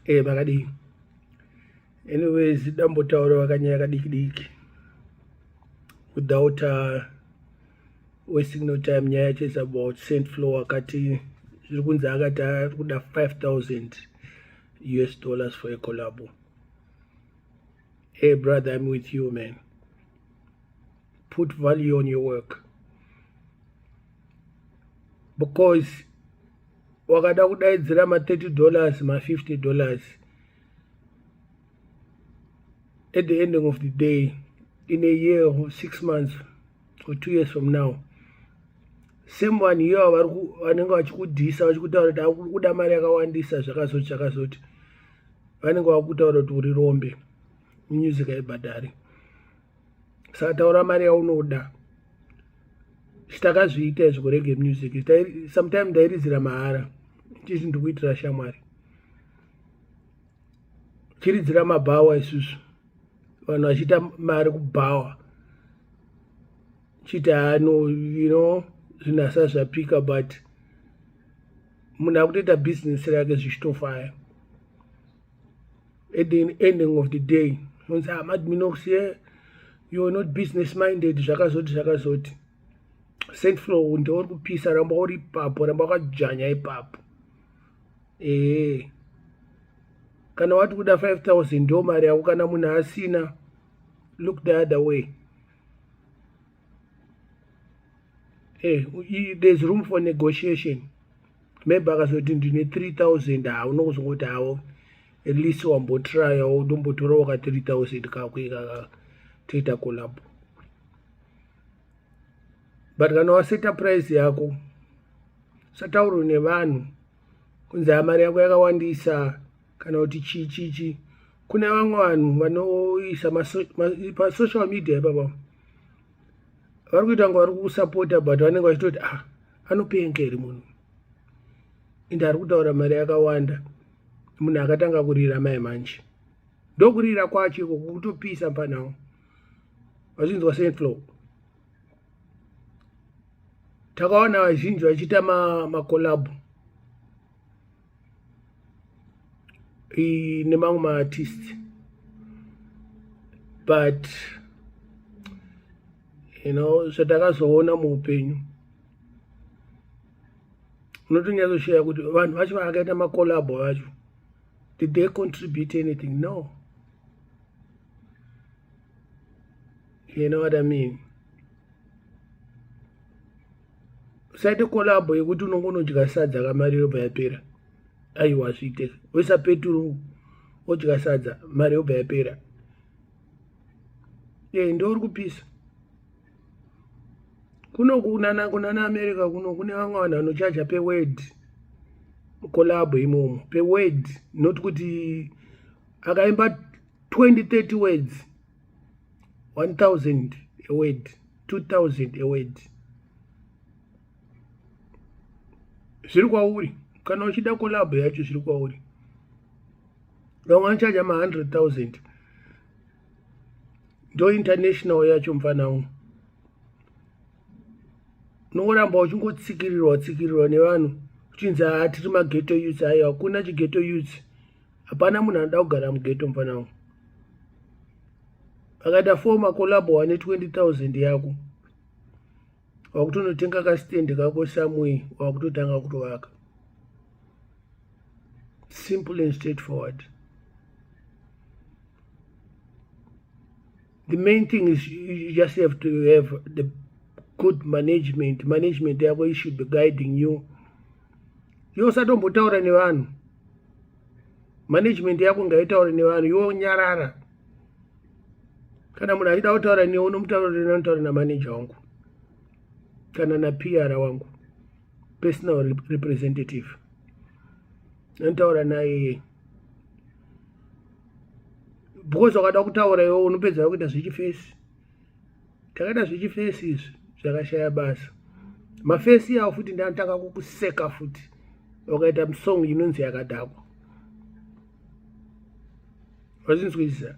Makadii? Anyways, dambotaura vakanyaya kadiki diki without wasting no time. Nyaya yacho is about Saint Flow. Akati zviri kunzi akati ari kuda 5000 US dollars for a collabo. Hey brother, I'm with you, man. Put value on your work, because wakada kudaidzira ma30 dollars, ma50 dollars, at the ending of the day, in a year or 6 months or 2 years from now, same one iyo vanenge vachikudhisa, vachikutaura kuti akuda kuda mari yakawandisa, zvakazoti zvakazoti, vanenge vakutaura kuti uri rombe, music haibhadhari. Saka taura mari yaunoda. Chitakazviita izvi kureggae music, sometime ndairidzira mahara, chisi ndikuitira shamwari, chiridzira mabhawa. Isusu vanhu vachiita mari kubhawa, chiti hano zvinhu asati zvapika, but munhu akutoita bhizinesi rake zvichitofaya. At the ending of the day, unzi, "Ah, Madminox, yeah, you are not business minded," zvakazoti zvakazoti. Saint Flow, ndeuri kupisa, ramba uri ipapo, ramba wakadzvanya ipapo. Ee, kana wati kuda 5000, ndo mari yako. Kana munhu asina, look the other way. There's room for negotiation. Maybe akazoti ndine 3000, ha, unozongoti hawo, at least wambotryawo, ndombotorawo ka 3000 kako ikaka, toita collab. But kana waseta price yako, usataurwe nevanhu kunzi ha, mari yako yakawandisa, kana kuti chii chichi. Kune vamwe vanhu vanoisa pasocial media ipapa, vari kuita kunge vari kusapota, but vanenge vachitoti, "Ah, anopenga here munhu? Ende ari kutaura mari yakawanda." Munhu akatanga kurira mai manje, ndokurira kwacho iko kutopisa panhau. Vachinzwa Saint Flow, takaona vazhinji vachiita macollabo nemamwe maartist, but zvatakazoona muupenyu, unotonyatsoshaya kuti vanhu vacho vakaita macollabo vacho, did they contribute anything? No. You know what I mean? Usaite collabo yekuti unongonodya sadza, kamari yobva yapera. Aiwa, zviite woisa peturu, wodya sadza, mari yobva yapera. E, ndouri kupisa kuno kunana America kuno, kune vamwe vanhu vanochaja peword collabo imomo, peword, not kuti akaimba 20 30 words, 1000 a word, 2000 a word. Zviri kwauri kana uchida collabo yacho, zviri kwauri. Vamwe vanochaja ma100 000, ndo international yacho. Mufana, unongoramba uchingotsikirirwa tsikirirwa nevanhu, uchinzi, "Ha, tiri maghetto youths." Aiwa, hakuna chighetto youths, hapana munhu anoda kugara mughetto. Mufana wangu, akaita four macollabo, wane 20 000 yako, wakutonotenga kastand kako somewhere, wakutotanga kutovaka. Simple and straightforward. The main thing is you just have to have the good management. Management yako should be guiding you. Iwe usatombotaura nevanhu, management yako ngaitaure nevanhu, iwe nyarara. Kana munhu achida kutaura newe, unomutaurira, unotaura namanager wangu kana naPR wangu, personal representative, anotaura naye, because wakada kutaura iwe, unopedza kuita zvechifesi. Takaita zvechifesi izvi, zvakashaya basa. Mafesi yawo futi ndanotanga kukuseka futi, wakaita musong inonzi yakadhakwa. Vazinzwisisa?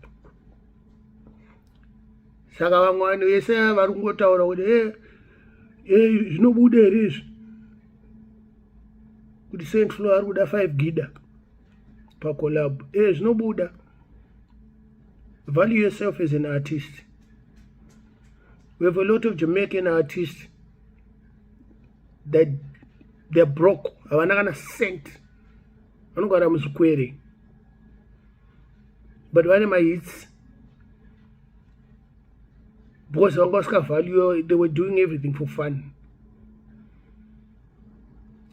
Saka vamwe vanhu vese vari kungotaura kuti e zvinobuda here izvi, kuti Saint Flow ari kuda 5 gida. pacolab. E zvinobuda. Value yourself as an artist. We have a lot of Jamaican artists that they're broke, havana kana cent, vanogara muzvikwere, but vane mahits because vanga vasikavalue. They were doing everything for fun.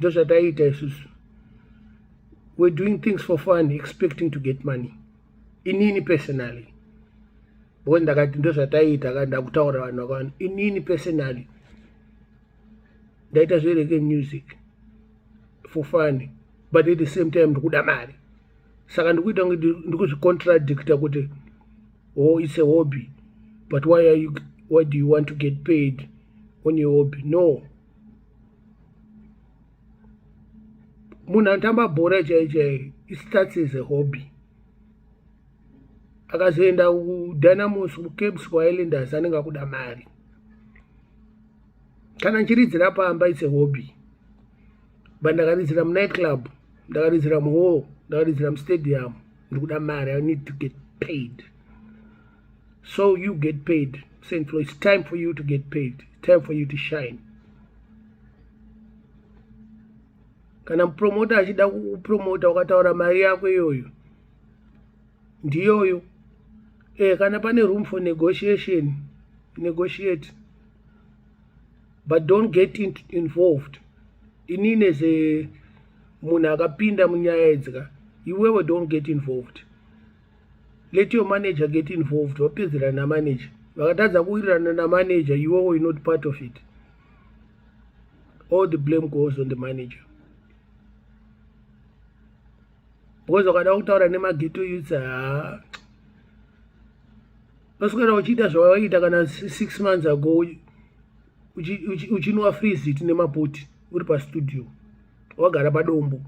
Ndozvataiita isusu. We're doing things for fun, expecting to get money. Inini personally, because ndakati ndozvataiita ka, ndakutaura vanhu vakawanda. Inini personally ndaita zvereggae music for fun, but at the same time ndikuda mari, saka ndikuita kunge ndikuzvicontradicta kuti, oh, it's a hobby, but why do you want to get paid on your hobby? No, munhu anotamba bhora chai chai, it starts as a hobby. Akazoenda kuDynamos, kuCaps, kuIslanders, anenge akuda mari. Kana nchiridzira pamba, it's a hobby, but ndakaridzira munight club, ndakaridzira muhall, ndakaridzira mustadium, ndikuda mari. I need to get paid. So you get paid, St Flo. It's time for you to get paid. It's time for you to shine. Kana mupromota achida kupromota, ukataura mari yako iyoyo, ndiyoyo. Kana pane room for negotiation, negotiate, but don't get involved. Inini as a munhu akapinda munyaya idzika, iwewe don't get involved. Let your manager get involved. Wapedzerana namanager, vakatadza kuwirirana namanager, iwewe you not part of it. All the blame goes on the manager, because wakada kutaura nemaghetto youths, haa, paswera uchiita zvawaiita kana 6 months ago, uchinwa freezit nemaputi uri pastudio, wagara padombo.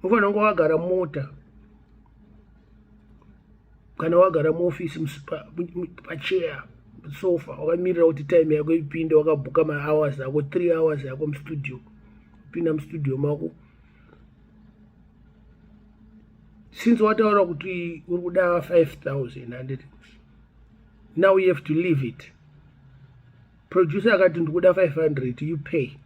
Unofanira kunge wagara mumota kana wagara muofisi, pachair, sofa, wakamirira kuti time yako ipinde. Wakabhuka mahours ako, 3 hours yako mustudio. Pinda mustudio mako. Since wataura kuti uri kuda 5000, handiti? Now you have to leave it. Producer akati ndikuda 500, you pay.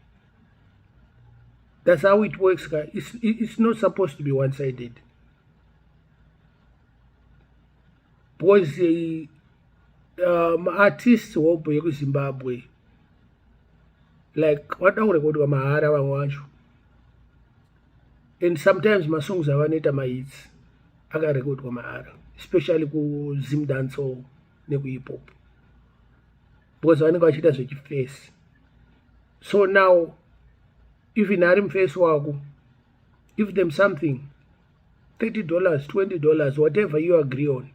That's how it works. It's not supposed to be one sided because maartists hobho yekuZimbabwe, like, vada kurekodwa mahara vamwe vacho, and sometimes masongs avanoita mahits akarekodwa mahara, especially kuZim dancehall nekuhip hop, because vanenge vachiita zvechifesi. So now, even ari mufesi wako, give them something, $30, $20, whatever you agree on.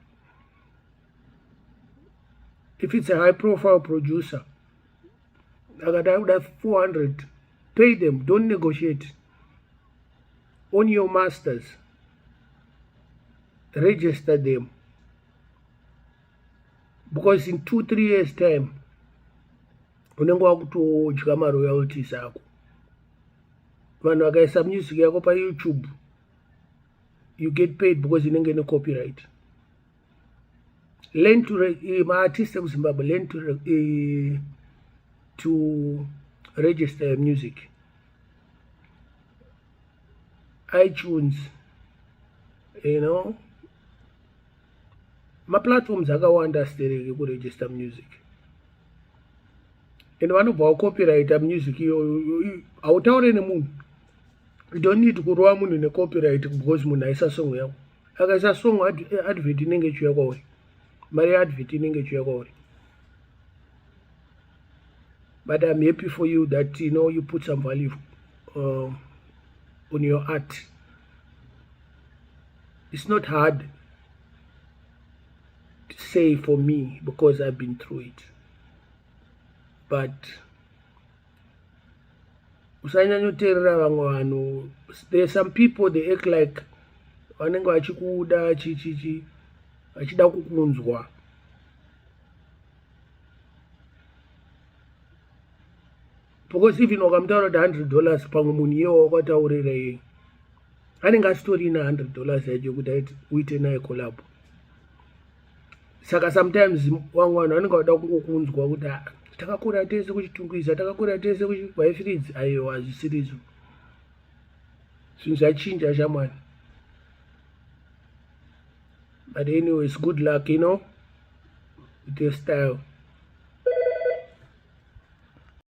If it's a high profile producer, akati akuda 400, pay them. Don't negotiate on your masters. Register them, because in 2, 3 years time unenge wakutodya maroyalties ako. Vanhu vakaisa music yako paYouTube, you get paid because inenge ine copyright. Learn to maartist ekuZimbabwe, learn to register your music. iTunes, maplatforms akawanda stereke kuregister music, and vanobva vacopyrighta music iyoyo. Hautaure nemunhu. You don't need kurova munhu necopyright, because munhu aisa song yako. Akaisa song, advert inenge ichiuya kwauri, mari yeadvert inenge ichiuya kwauri. But I'm happy for you that you put some value on your art. It's not hard to say for me because I've been through it, but usanyanyoteerera vamwe vanhu. There are some people, they act like vanenge vachikuda chichichi, vachida kukunzwa, because even wakamutaura kuti $100, pamwe munhu iyewo wakataurira iye. Anenge asitorina $100 yacho yekuti uite naye collab. Saka sometimes vamwe vanhu vanenge vada kungokunzwa kuti, ah, takakura tese kuChitungwiza, takakura tese kuHighfields. Aiwa, hazvisirizvo, zvinhu zvachinja, shamwari. But anyways, good luck with your style.